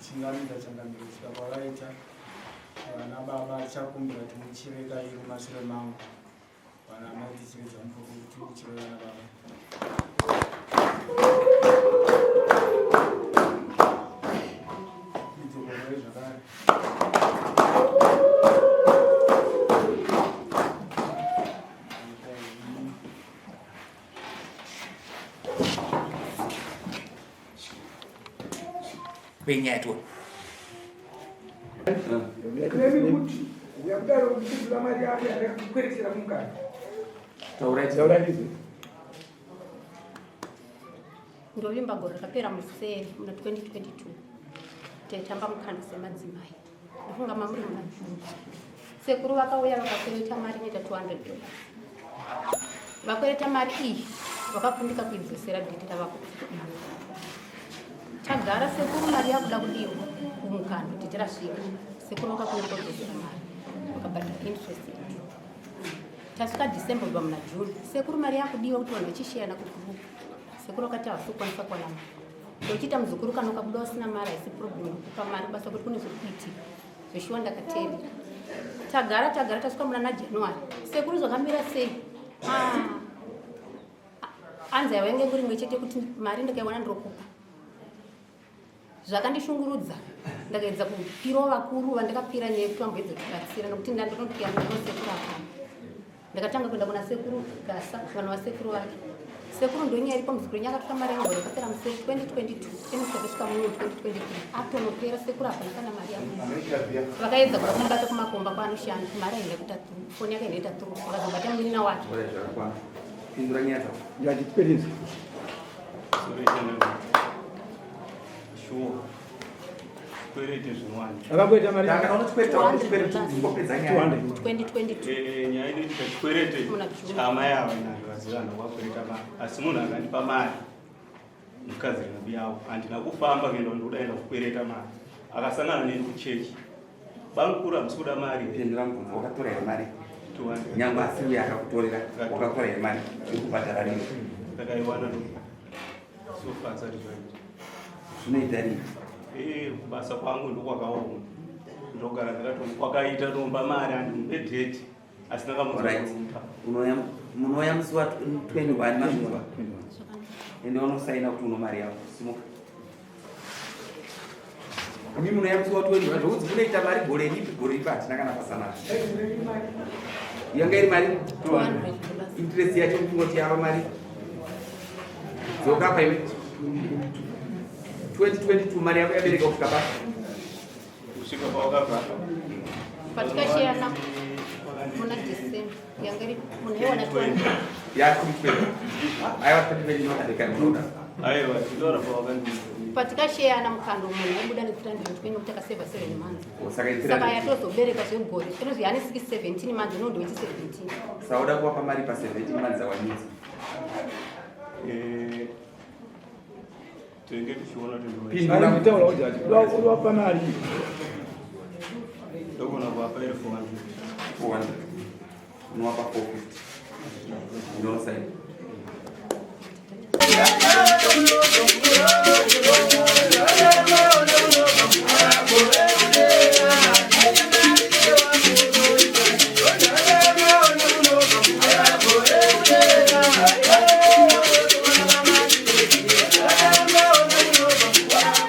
Ndichingamidza changamire kusvika kwavaita vana baba tichakumbira kuti muchireka iri mumashure mangu vana amai tichiridza mupururu kuti uchire vana baba. Idzokorore zvakare. Penyaya tione. Nemi kuti yakudaro kuchidula mari yako yandakakukweretera kumukadzi. Taurai Taurai izvi. Ndovimba gore rakapera museri muna 2022 taitamba mukando semadzimai ndofunga mamuri muna June sekuru vakauya vakakwereta mari inoita $200 vakwereta mari iyi vakakundika kuidzosera dhiti ravakuiwa tagara sekuru mari yakuda kudiwa kumukando dhiti rasvika sekuru vakakundika kudzosera mari vakabhadhara interest yedu tasvika December kubva muna June sekuru mari yakudiwa kuti vanhu vachisheyana kugroup sekuru vakati havasi kukwanisa kuwana mari ndochiita muzukuru kana ukabuda usina mari haisi problem kupa mari basa kuti kune zviri kuitika zveshuwa ndakateerera tagara tagara tasvika muna najanuary sekuru zvakamira sei ah. anzi aiwa inge kuri imwe chete kuti mari ndakaiwana ndirokupa Zvakandishungurudza ndakaedza kupirawo vakuru vandakapira nyaya yekuti vamboedza kutibatsira nokuti ndandinopiya munosekuru apana. Ndakatanga kuenda kuna sekuru Gasa vanhu vasekuru vake. Sekuru ndonyaya iripo muzukuru nyaka akatora mari yangu yakapera musi 2022 inokusvika muno 2023 atonopera sekuru hapana kana mari yangu. Vakaedza kuda kumubata kumakomba kwaanoshanda mari haina kuita through foni yake inoita through vakazobata munin'ina wake. Pindura nyaya dzako. Ngatiperedze. Sure. Chikwereti zvinowanda. Akamboita mari Kana unochikwereta unochikwereta ungopedza nyaya. 2022. Eh, nyaya inoitika chikwereti chamai ava inayo vazivana wakwereta mari. Asi munhu akandipa mari mukadzi rinabi yavo handina kufamba kuenda ndoda enda kukwereta mari. Akasangana neni kuchechi. Bamukuru hamusi kuda mari. Pindura mubvunzo wakatora here mari? 200. Nyangwe asiri uyo akakutorera wakatora here mari yekubhadhara rini? Ndakaiwana ndo. So far asati zvaita. Zvinoita rini? Eh, kubasa kwangu ndokwakaoma. Ndogara ndakati kwakaita tomba mari handimupe date. Asina Alright. kamupa. Unoya munoya musi wa 21 mazvinzwa. Ende unosaina kuti uno mari yako. Simuka. Imi munoya musi wa 21 zvokuti munoita mari gore ripi gore ripi hatina kana basa nazvo. Yanga iri mari $200. Interest yacho kungoti yava mari. Dzoka pa iwe. 2022 mari yako yabereka kusvika pa Kusvika pawakabva. Patikashiyana muna December yanga iri munhu aiwana 200. ya 2020. Aiwa 2020 makadeka munoda. Aiwa, tinotaura pawakandiudza. Patikashiyana mukando munhu aibuda ne 320 nokuti akaseva 7 months. Oh, Saka Saka yatozobereka zvegore. Tinozwi ane 6 17 months unondi wechi 17. Sauda kuwapa mari pa 17 months awanyidza. Eh, tinenge tichiona kuti ndiwe. Pindura. Ari kutaura kuti ati kuda kupa mari. Ndogona kuwapa iri 400. 400. Unowapa 450. Unosaina.